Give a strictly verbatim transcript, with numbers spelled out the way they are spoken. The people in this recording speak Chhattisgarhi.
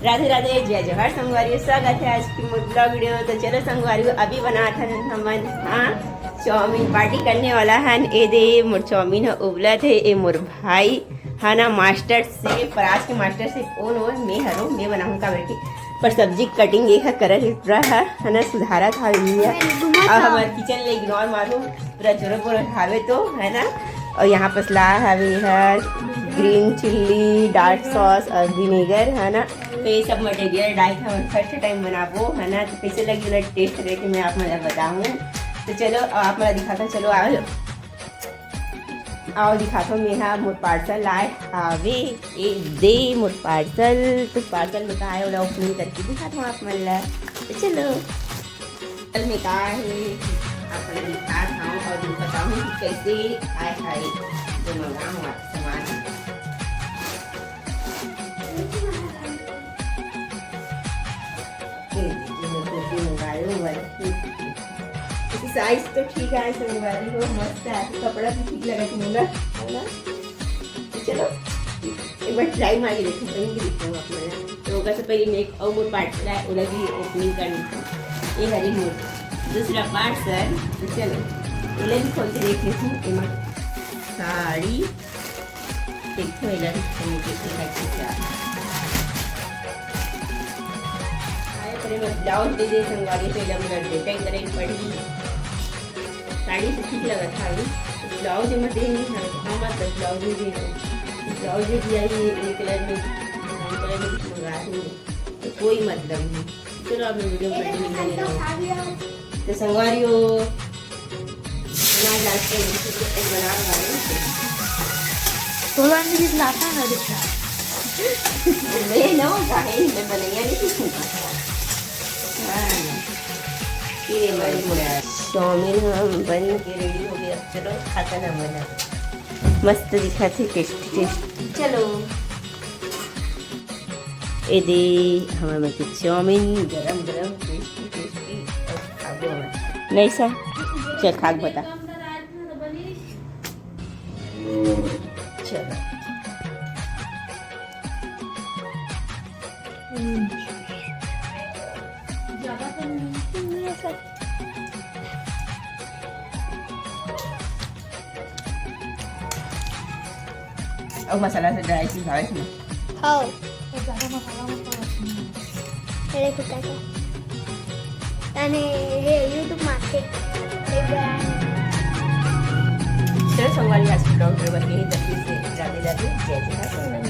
राधे राधे, जय जोहार संगवारी, स्वागत है आज की मोर vlog video। तो चलो संगवारी, अभी बनात हन हमन, हाँ, चाउमीन। पार्टी करने वाला हन। ए दे मोर चाउमीन ह उबलत हे, ए मोर भाई है ना, मास्टर शेफ, पर आज के मास्टर शेफ कौन हो? मैं हरो, मैं बनाहूँ का बेटी। पर सब्जी कटिंग एक ह करत हे पूरा ह, है ना, सुधारत हा ये ह। अब हमार किचन ले इग्नोर मारो, पूरा जोरो बोरो हावे तो, है ना। और यहाँ पस ला हवे ह ग्रीन चिल्ली, डार्क सॉस और विनेगर, है ना। तो ये सब मटेरियल डाल के हम फर्स्ट टाइम बनाबो, है ना। तो कैसे लगी ओला टेस्ट करके मैं आप मन ला बताहूँ। तो चलो, आप मन ला दिखाता, चलो आओ, आओ दिखाता हूँ, मैं हा मोर पार्सल लाए हावे। ए दे मोर पार्सल। तो पार्सल में का है, ओला ओपनिंग करके दिखाता हूँ आप मन ला। तो चलो, पार्सल में का है, आप मन ला दिखाता हूँ और बताहूँ कि कैसे आए हाय, जो मंगा हूँ आप सामान। ये देखिए, मैं कुर्ती मंगाई हूँ, वाली कुर्ती। इसकी साइज तो ठीक है, संगवारी हो, मस्त है, कपड़ा भी ठीक लगा थी मोला, है ना? तो चलो, एक बार ट्राई मार के देखो, पहन के दिखाऊँ आप लोगों को। तो ओकर से पहले मैं एक और मोर पार्सल आए, ओला भी ओपनिंग करनी थी। ये हरी मोर दूसरा पार्सल। तो चलो, ओला भी खोल के देख लेती हूँ। एमा साड़ी, देखो, एला भी खोल के देखा कि क्या। आए, पर एमा ब्लाउज दे दे संगवारी, तो एला मोला डिजाइन करे के पड़ी। साड़ी से ठीक लगत हवे, ब्लाउज एमा दे नहीं हवे, हाँ, मतलब ब्लाउज नहीं दे हवे। ब्लाउज भी आई ये, ये कलर में, ब्राउन कलर में कुछ मंगा दूंगी, तो कोई मतलब नहीं। चलो, अब मैं वीडियो कंटिन्यू नहीं करूँ। तो संगवारी हो, हमारे लास्ट में कुछ बना रहा है। तो लाने की लाता ना दिखा। मैं ना, काहे मैं बनैया नहीं सीखूंगा। हाँ, ये हमारी पूरा चाउमीन हम बन के रेडी हो गया। चलो, खाता ना बना। मस्त दिखा थे, टेस्टी टेस्टी। चलो, ए दे हमर मन के चाउमीन, गरम गरम, टेस्टी टेस्टी। और खाबो हमन। नहीं सा, चल खा के बता। चलो। अउ मसाला से ड्राई चीज भावे इसमें। हाँ। ज्यादा मसाला मत डालो इसमें। अरे कुत्ता का। तने हे YouTube मार्केट। एक बार। चलो संगवारी, आज की vlog बस यही तक से जाते जाते जय जय।